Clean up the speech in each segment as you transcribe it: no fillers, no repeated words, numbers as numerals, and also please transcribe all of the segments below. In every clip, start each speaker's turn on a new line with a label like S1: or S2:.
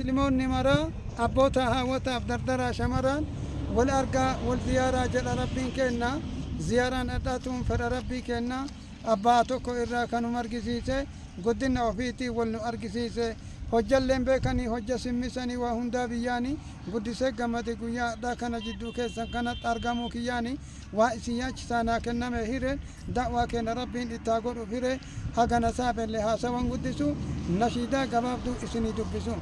S1: Muslimoonni maraa abboota haawwataaf dardaraa shamaraan wal argaa wal ziyaaraa jedha Rabbiin kenna. Ziyaaraan adhaatuun fedha Rabbii kenna. Abbaa tokko irraa kanuma argisiise, guddina ofiitii wal nu argisiise. Hojjalleen beekanii hojja simmisanii waa hundaa biyyaanii guddisee gammade guyyaa adhaa kana jidduu keessan kanatti argamuu kiyyaanii waa isin yaachisaa naa kenname hire da'waa kenna Rabbiin ittaa godhuuf hire hagana saafelle haasawan guddisu nashiidaa gabaabduu isinii dubbisu.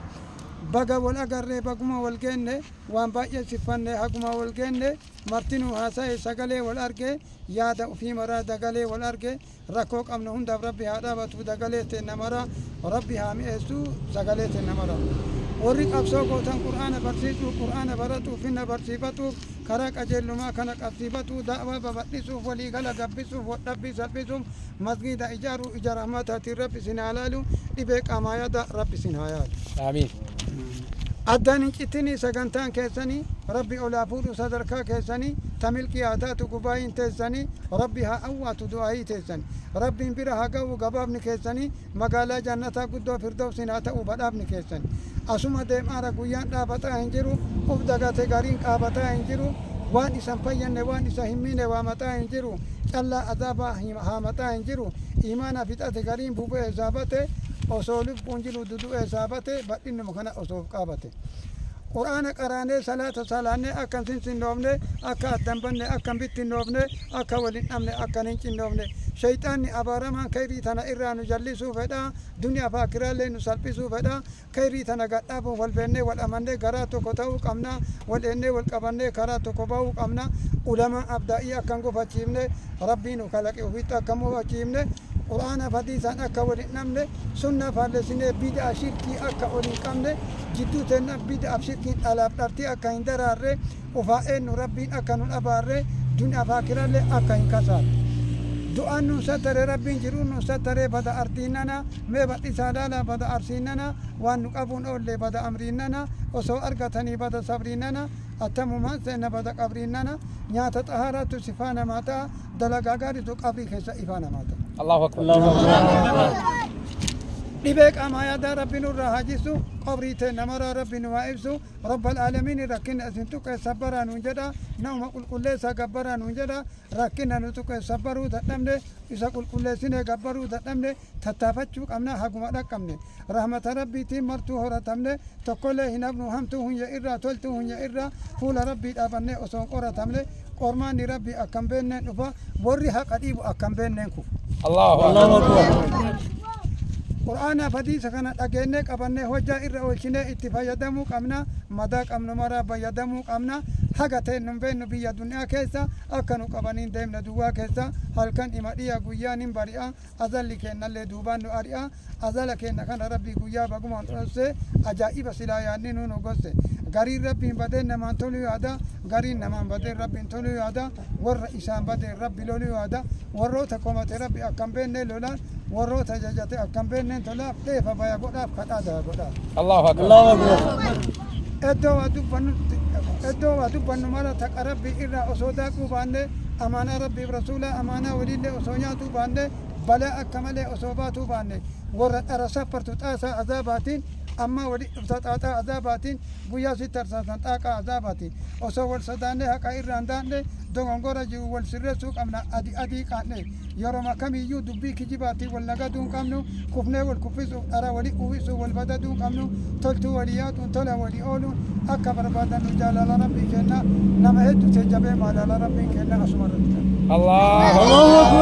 S1: Baga wal agarree baguma wal geenne waan baay'ee siffanne haguma wal geenne martinuu haasa'e sagalee wal arge yaada ofii maraa dagalee wal arge rakkoo qabnu hundaaf Rabbi haa dhaabatu dagalee teenna maraa Rabbi haa mi'eessu sagalee teenna maraa. Warri qabsoo gootan Qur'aana barsiisuu, Qur'aana baratuu, finna barsiifatuuf, karaa qajeellumaa kana qabsiifatuu, da'waa babal'isuuf, waliigala gabbisuuf, wadhabbii salphisuuf, masgiida ijaaruu, ija rahmataatiin Rabbi isin haa laalu, dhibee qaamaa yaada Rabbi isin haa yaalu.
S2: Aamiin.
S1: Addaan hin cittinii sagantaan keessanii, Rabbi olaa fuudhu sadarkaa keessanii, tamilqii haa taatu gubaayiin teessanii, Rabbi haa awwaatu du'aayii teessanii. Rabbiin bira haa ga'u gabaabni keessanii, magaalaa jannataa guddoo firdawsiin haa ta'u badhaafni keessanii. Asuma deemaara guyyaan dhaabataa hin jiru, uf dagate gariin qaabataa hin jiru, waan isan fayyanne waan isa hin miine waamataa hin jiru, callaa azaabaa haamataa hin jiru, imaana fixate gariin bubu'ee saabate, osoo lubbuun jiru dudu'ee saabate, badhinnuma kana osoo of qaabate. Qur'aana qaraanee salaata salaannee akka hin sinsinnoofne, akka addan banne, akka hin bittinnoofne, akka wal hin dhabne, akka hin cinnoofne. Shayxaanni abaaramaan kayrii tana irraa nu jallisuu fedha, duniyaa fi akiraallee nu salphisuu fedha. Kayrii tana gadhaabuun wal beennee wal amannee garaa tokko ta'uu qabna, wal eennee wal qabannee karaa tokko bahuu qabna. Ulamaa abdaa'ii akka hin gufachiifne, Rabbii nu kalaqe ofiitti akka hin mufachiifne, Qur'aana fi hadiisaan akka wal hin dhabne, sunnaa faallessinee bid'a shirkii akka ol hin qabne, jidduu teenna bid'aaf shirkiin dhalaaf dhartii akka hin daraarre, ufaa eenyu Rabbiin akka nun abaarre, duniyaa fi akiraallee akka hin kasaarre. Du'aan nun sattare Rabbiin jiruun nun sattare bada ardiinnana, mee badhisaa laalaa bada arsiinnana, waan nu qabuun oollee bada amriinnana, osoo argatanii bada sabriinnana, attamumaan seenna bada qabriinnana, nyaata xahaaraatu sifaa namaa ta'a, dalagaa gaariitu qabrii keessa ifaa namaa ta'a.
S2: Allahu Akbar.
S1: Dhibee qaamaa yaadaa Rabbi nurraa haa jisu, qabrii teenna maraa Rabbi nu haa ibsu, Rabbal aalamiin rakkina isin tuqe sabbaraa nuun jedha, nama qulqulleessaa gabbaraa nuun jedha, rakkina nu tuqe sabbaruu dadhabne, isa qulqulleessinee gabbaruu dadhabne, tattaafachuu qabna haguma dhaqqabne. Rahmata Rabbiitiin martuu horatamne, tokkollee hin hafnu hamtuu hunya irraa toltuu hunya irraa fuula Rabbii dhaabannee osoo hin qoratamne, qormaanni Rabbii akkam beenneen dhufa, warri haqa dhiibu akkam beenneen kufa.
S2: Allahu Akbar.
S1: Qur'aana fi hadiisa kana dhageennee qabannee hojjaa irra oolchinee itti fayyadamuu qabna, madaa qabnu maraa fayyadamuu qabna. Haga ta'e nun beennu biyya duniyaa keessa akka nu qabaniin deemna duwwaa keessa, halkan ima dhiya guyyaan hin bari'a, azalli kennallee duubaan nu ari'a, azala kenna kana Rabbii guyyaa bagumaan dhosse, ajaa'iba silaa yaadni nu nu gosse. Gariin Rabbiin badeen namaan toluu yaada, gariin namaan badeen Rabbiin toluu yaada, warra isaan badeen Rabbi loluu yaada, warroota komate Rabbi akkam beennee lolaan, warroota jajate akkam beenneen tolaaf, dheefa baya godhaaf, kadhaa daya godhaaf.
S2: Allahu Akbar.
S1: Iddoo waa dubbannu mara taqa Rabbii irraa osoo daaquu baanne, amaanaa Rabbiif rasuulaa amaanaa waliillee osoo nyaatuu baanne, balaa akka malee osoo baatuu baanne, warra dhara saffartu xaasaa azaabaatiin, amma wali dhufta xaaxaa azaabaatiin, guyyaa si tarsaasan xaaqaa azaabaatiin, osoo wal sodaannee haqa irraan daanne, dogongora jiru wal sirreessuu qabna adi adii qaanne, yeroo kamiyyuu dubbii kijibaatiin wal nagaduu hin qabnu, kufnee wal kuffisuuf dhara walii uwwisuu wal badaduu hin qabnu, toltuu walii yaaduun tola walii ooluun akka barbaadannu jaalala Rabbii kenna, nama hedduu jabee maalala Rabbiin kenna asuma irratti kenna.
S2: Allahu Akbar.